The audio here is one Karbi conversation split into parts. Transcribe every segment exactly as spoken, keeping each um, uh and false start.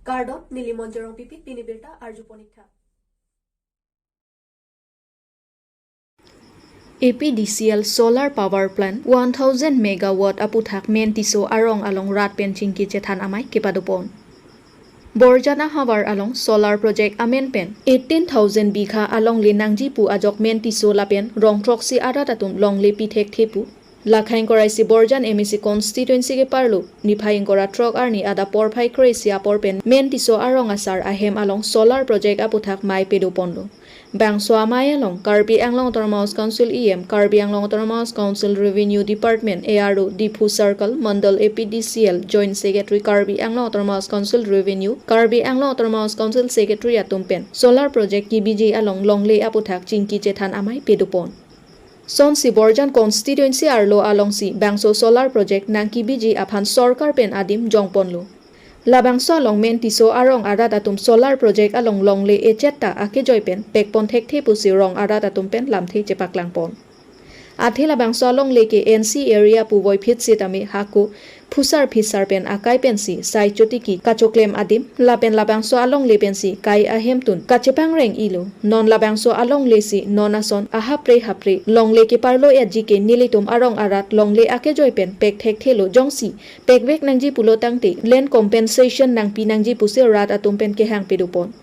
Kardom, neli Monjorong Pipit, pini birta arju ponik tha. A P D C L solar power plant one thousand megawatt aputhak Mentiso arong along rat pen chingki chethan amei kepadopon. Borjan ahavar along solar project amen pen eighteen thousand bigha alongle nangji pu ajok Mentiso lapen rong throksi arat atum longle pi thekthe pu. Lakhai ingkoi ra isi Borjan M A C constituency ke parlo, niphai ingkoi ra throk arni adap porphai kre-isi apor pen Mentiso arong asar ahem along solar project aputhak mei pedoponlo. Bangso amei along Karbi Anglong Autonomous Council E M, Karbi Anglong Autonomous Council Revenue Department A R O, Diphu Circle, Mandal A P D C L, Joint Secretary Karbi Anglong Autonomous Council Revenue, Karbi Anglong Autonomous Council Secretary atum pen solar project kebiji along longle aputhak chingki chethan amei pedopon. Sonsi Borjan constituency arlo alongsi bangso solar project nangkebiji aphan sorkar pen adim jongponlo. Labangso along Mentiso arong arat atum solar project along longle echetta akejoi pen pekpon thekthe pusi rong arat atum pen lamthe chepaklangpon. Athe labangso alongle ke N C area pu voiphit sitame hako phusar phisar pen akai pensi sai chotiki kachoklem adim, lapen labangso alongle pensi kai ahemtun kachepangreng-ilo. Non labangso alongle si non ason ahapre hapre longle keparlo-etji ke nelitum arong arat longle akejoi pen pek thekthelo, jongsi pekvek nangji pulo tangte land compensation nangpi nangji pusi rat atum pen kehang pedopon.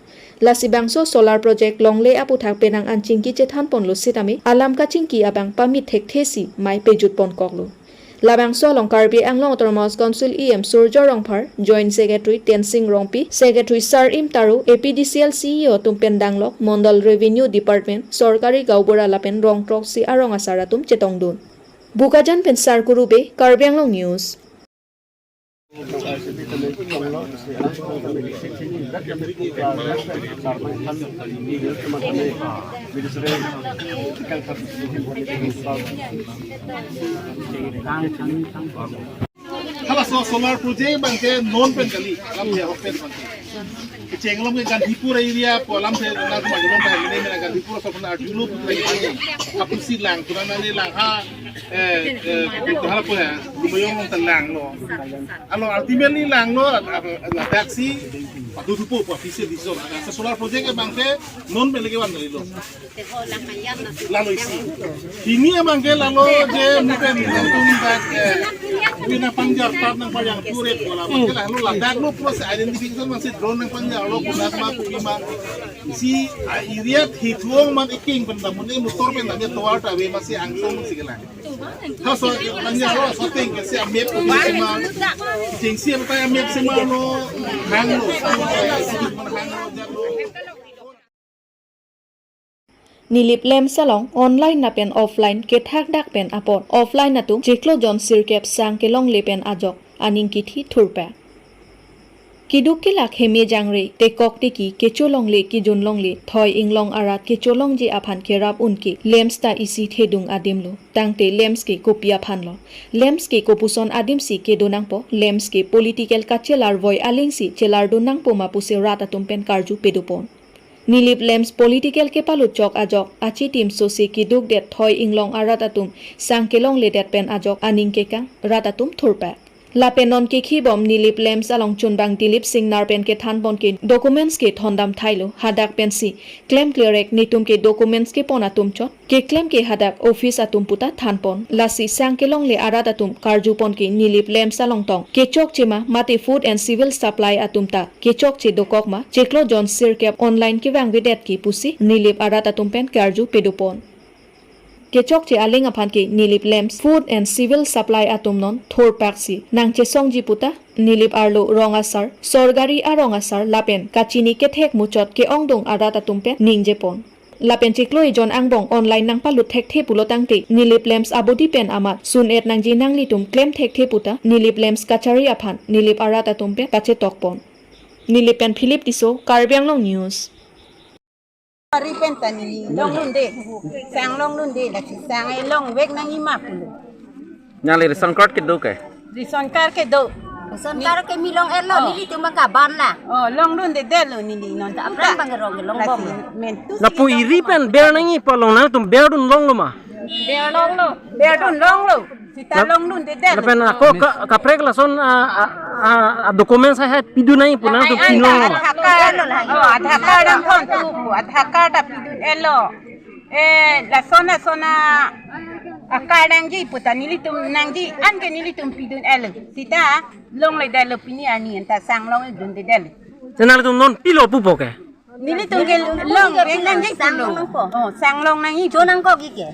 Lasi bangso solar project longle aputhak penang an chingki chethanponlo sitame alam kachingki abang pamit thekthesi mei pejutponkoklo. Labangso along Karbi Anglong Autonomous Council E M Surjya Rongphar, Joint Secretary Tensing Rongpi, Secretary Sarim Taro, A P D C L C E O atum pen danglok Mandal Revenue Department, sorkari gaonbura lapen rong throksi arong asar atum chetongdun. Bokajan pen Sarkuru Bey, Karbi Anglong News. Hala so solar project abangke non pen kali, alam dia hopen abangke. Kecheng alam ke Gandhipur area pu alam si na cuma jelong dah, ini mena Gandhipur sopan arjulo putra ini. Apusi lang, kurang nali lang ha, eh, eh, hala pu ya, lumayong ta langlo. Alo ultimately langlo, ada, ada taxi, padu tupo, pu official decision. Ada solar project abangke non pen lagi wan kalilo. Lalo isi. Pini abangke lalo je mungkin nangtum dak, eh, pina pangjar tat nangpajang turek wala abangke lalo ladak lo plus identification masih drone nangpangjarlo kunat ma kopi ma. Si, ah, area hithuong man iking pen damun e motor pen dam tovar ta ave masih angsong si kelang. Ha so pangjarlo so ting ke si amep kopi si ma. Jeng si apa amep si ma lo. Hanglo. Hanglo jalo. Nilip LAMPS along online lapen offline kethakdak pen apor offline atum chiklo jon sirkep sang kelongle pen ajok aning kithi thurpa. Keduk kelak heme jangre tekok teki kecholongle kejunlongle thoi inglong arat kecholongji aphan kerap unke LAMPS ta isi thedung adimlo. Tangte LAMPS ke kopi aphanlo? LAMPS ke kopuson adimsi kedonangpo? LAMPS ke political kachelar voi alingsi chelardun nangpo ma pusi rat atum pen karju pedopon. Nilip LAMPS political kepalut chok ajok achitim sose keduk det thoi inglong arat atum sang kelongledet pen ajok aning kekang rat atum thurpa. Lapen non kekhibom Nilip LAMPS along chunbang Dilip Singnar pen kethanpon ke documents ke thondam thailo, hadak pensi klemklerek netum ke documents kepon atum chot keklem ke hadak office atum puta thanpon. Lasi sang kelongle arat atum karjupon ke Nilip LAMPS along tong kechokche ma mate Food and Civil Supply atum ta kechokche dokok ma chiklo jon sirkep online kevangvedet ke pusi Nilip arat atum pen karju pedopon. Kechokche aling aphan ke Nilip LAMPS Food and Civil Supply atum non thurpaksi nangchesongji puta Nilip arlo rong asar, sorkari arong asar lapen kachini kethek muchot ke-ongdung arat atum pen ningjepon. Lapen chiklo ejon angbong online nangpalut thekthe pulo tangte Nilip LAMPS abodi pen amat sun-et nangji nanglitum klem thekthe puta Nilip LAMPS kachari aphan Nilip arat atum pen kachetokpon. Nilip pen Philip Tisso, Karbi Anglong News. Ari pen ta neli longlunde, sang longlunde, lasi sang e longvek nangji ma pulo. Nangli ration card kedo ke? Ration card kedo. Ration card ke mi long-etlo, oh, nelitum abang kaban la. Oh, longlunde detlo neli non ta. Aphrang abang rong longbom. Lasi mentu lapu iri pen ber nangji pu along nangtum berdun longlo ma? Ber longlo, berdun longlo. Sita lap-, longlunde detlo. Lapen ako ka-, kaprek lason, ah, ah, Ah, ah, documents hai hai pidun nangji pu nangtum Lahai pidun anta lo. Aadhaar card, oh, Aadhaar card angthon tu pu, Aadhaar card ta pidun-et lo. Eh, lason lason a-card nangji pu ta nelitum nangji an ke nelitum pidun-et lo. Seta longledetlo pini arni anta sang long-ikdundedetlo. Te nanglitum non pilo pupo ke? Nelitum ke long, eh, nangji sang long nangpo. Oh, sang long nangji. Cho nangkok-ik ke.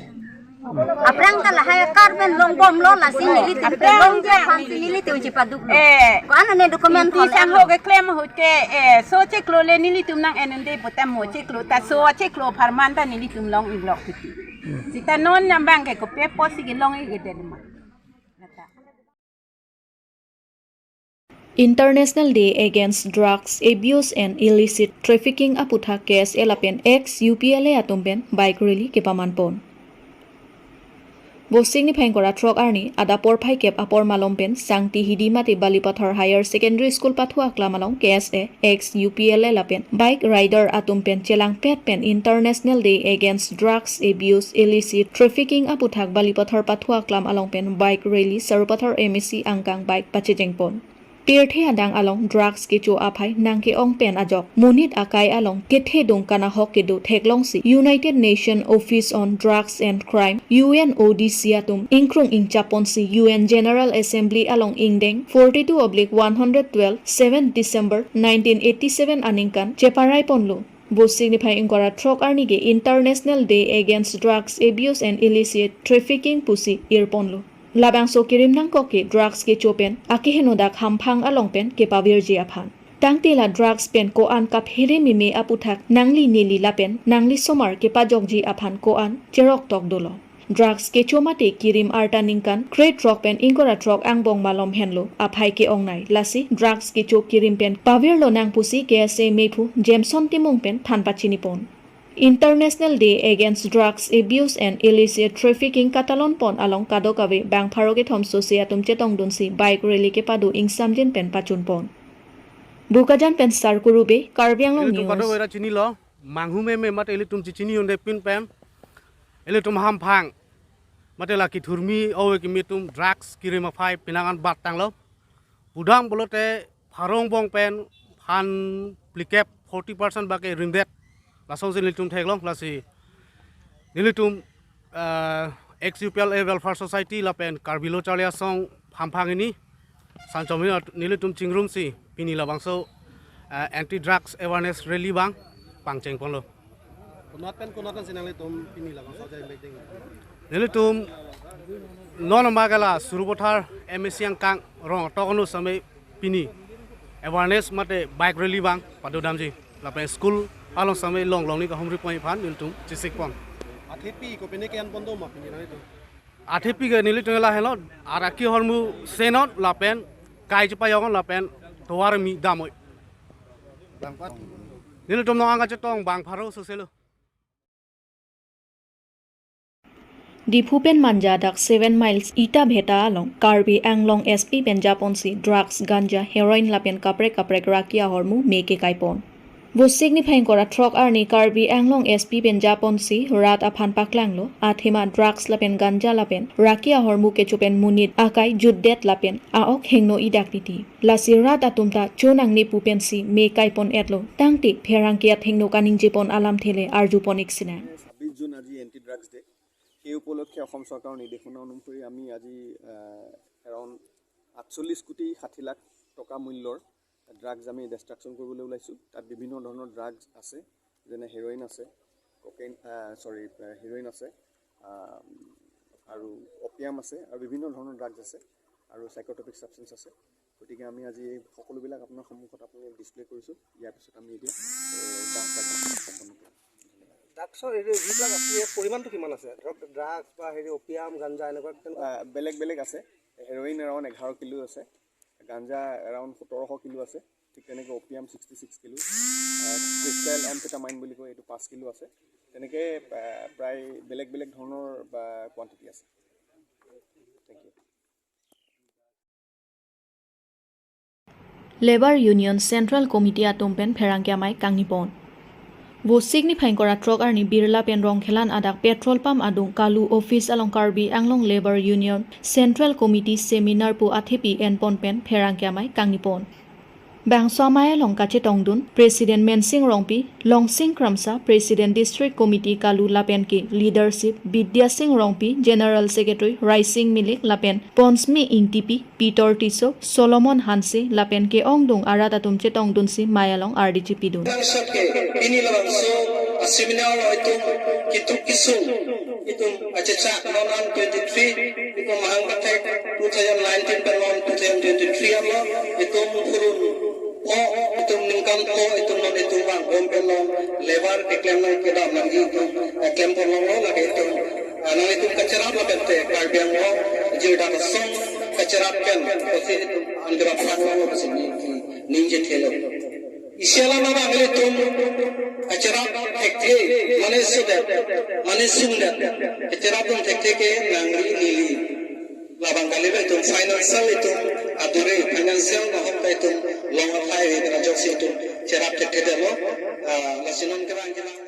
Aphrang ta lahai a-card pen longbomlo lasi nelitum ke longji aphansi nelitum chepaduklo. Eh. Ko-an ane document Iti thon sang lo. Ho keklem ahut ke, eh, so chiklo le nelitum nang-en-unde pu ta mo chiklo ta so chiklo apharman ta nelitum long-iklok titi. Seta non nambang ke kopi apotsi kelong-ik-edet ma. International Day Against Drugs Abuse and Illicit Trafficking aputhak K S A lapen ex U P L A atum pen bike rally kepamanpon. Vosik niphai ingkoi ra throk arni adap porphai kep apor malom pen Sangti Hidi mate Balipathar Higher Secondary School pathu aklam along K S A, ex U P L A lapen bike rider atum pen chelangpet pen International Day Against Drugs Abuse Illicit Trafficking aputhak Balipathar pathu aklam along pen bike rally Sarupathar M A C angkang bike pachejengpon. Pirthe adang along drugs kecho aphai nangke-ong pen ajok monit akai along kethedung kanahok kedo theklongsi United Nation Office on Drugs and Crime, U N O D C atum ingkrung ingchapponsi U N General Assembly along ingdeng forty-two oblique one hundred twelve, seven December nineteen eighty-seven aningkan cheparaiponlo. Vosik niphai ingkoi ra throk arni ke International Day Against Drugs Abuse and Illicit Trafficking pusi irponlo. Labangso kerim nangkok ke drugs kecho pen akehenodak hamphang along pen kepavirji aphan. Tangte la drugs pen ko-an kaphere meme aputhak nangli neli lapen nangli somar kepajokji aphan ko-an cheroktok dolo. Drugs kecho mate kerim arta ningkan krethrok pen ingkoi ra throk angbong malom henlo aphai ke-ongnei. Lasi drugs kecho kerim pen pavirlo nang pusi K S A mephu Jameson Timung pen than pachinipon. International Day Against Drugs Abuse and Illicit Trafficking katalonpon along kadokave bang pharo kethom sose atum chetongdunsi bike rally kepado ingsamjin pen pachunpon. Bokajan pen Sarkuru Bey, Karbi Anglong News. Nelitum kadokave ra chinilo, manghu meme mate ilitum chechini-unde pin pen ilitum hamphang mate la kethurmi ove kimi atum drugs kerim aphai penang an bat tanglo. Pudam pulote pharo angbong pen phan phlikep forty percent bak ke rimdet. Lasonsi nelitum theklong, lasi nelitum, eh, ex U P L A Welfare Society lapen Karbi Lo Charli Asong hamphang hini sanchom hini nelitum chingrumsi pini labangso, eh, anti drugs awareness rally abang pangchengponlo. Konat pen konat ansi nanglitum pini labangso ajai mekding? Nelitum non ma ke la Sarupathar M A C angkang rong tokno sampai pini awareness mate bike rally abang padodamji lapen school along sampai longlong ni kahumri pon aphan nelitum chesikpon. Athepi kopine ke-enpon do ma pini nanglitum? Athepi ke nelitum la helo, araki ahormu senot lapen kai chepayong lapen tovar mi damoi. Bangpat. Nelitum non angkachetong bang pharo soselo. Diphu pen Manja dak seven miles Ita Bheta along Karbi Anglong S P pen japonsi drugs, ganja, heroin lapen kaprek kaprek raki ahormu me kekaipon. Vosik niphai ingkoi ra throk arni Karbi Anglong S P pen japonsi rat aphan paklanglo, athema drugs lapen ganja lapen raki ahormu kecho pen monit akai jutdet lapen a-ok hingno idak titi. Lasi rat atum ta cho nangne pu pensi me kaipon-etlo. Tangte pherangke athengno kaningjepon alamthe le arjupon-ik sinang. ছাব্বিছ জুন আজি anti drugs day. সেই উপলক্ষে অসম চৰকাৰৰ নিৰ্দেশনা অনুসৰি আমি আজি, আহ, এৰাউণ্ড আঠচল্লিছ কোটি ষাঠি লাখ টকা মূল্যৰ ড্ৰাগছ আমি ডিষ্ট্ৰাকশ্যন কৰিবলৈ ওলাইছোঁ। তাত বিভিন্ন ধৰণৰ ড্ৰাগছ আছে, যেনে হেৰইন আছে, ককেইন, আহ, চৰি, আহ, হেৰইন আছে, আহ, আৰু অপিয়াম আছে আৰু বিভিন্ন ধৰণৰ ড্ৰাগছ আছে আৰু চাইক'ট্ৰপিক ছাবষ্টেঞ্চ আছে। গতিকে আমি আজি এই সকলোবিলাক আপোনাৰ সন্মুখত আপুনি ডিছপ্লে কৰিছোঁ। ইয়াৰ পিছত আমি এতিয়া, এ, ডান্স কাৰ্যসূচী সম্পন্ন কৰিম। ড্ৰাগছৰ এই যিবিলাক আছে, ইয়াৰ পৰিমাণটো কিমান আছে? ধৰক, ড্ৰাগছ বা হেৰি, অপিয়াম, গাঞ্জা, এনেকুৱা তেনেকুৱা? আহ, বেলেগ বেলেগ আছে। হেৰইন এৰাউণ্ড এঘাৰ কিলো আছে, গাঞ্জা এৰাউণ্ড সোতৰশ কিলো আছে, ঠিক তেনেকৈ অপিয়াম ছিক্সটি ছিক্স কিলো, আহ, ক্ৰিষ্টেল এমফেটামাইন বুলি কয়, এইটো পাঁচ কিলো আছে। তেনেকৈ, আহ, প্ৰায় বেলেগ বেলেগ ধৰণৰ, আহ, কোৱাণ্টিটি আছে। Thank you. Labour Union Central Committee atum pen pherangke amei kangnipon. Vosik niphai ingkoi ra throk arni Birla pen Rongkhelan adak petrol pump adung Kalu office along Karbi Anglong Labour Union Central Committee seminar pu athepi enpon pen pherangke amei kangnipon. Bangso amei along kachetongdun President Mensing Rongpi, Longsing Kramsa, President District Committee Kalu lapen ke leadership Bidya Sing Rongpi, General Secretary Raising Milik lapen Ponsmi Ingtipi, Peter Tisso, Solomon Hanse lapen ke-ongdung arat atum chetongdunsi mei along ardi chipidun. Bangso ke pini labangso a seminar lo itum kituk kisung itum achechak non an twenty three itum mahang pathek two thousand nineteen pen non two thousand twenty three anlo itum kurun o itum ningkan o itum non itum bang bom pen non labour keklem nang kedam nangji itum, eh, klempon longlo lake itum, ah, nanglitum kacherap lapen te Karbi Anglong jirdak asong kacherap pen kosi itum angrap longlo kosi ni ningje thelo. Isi alam abang ilitum kacherap thekthe mane sudet mane sungdet kacherapdun thekthe ke nangri neli. Labang kali ba itum financial itum adure financial mahok ka itum long athai ave kena ajoksi itum cherap thekthedetlo, ah, lasi non kevang kevang.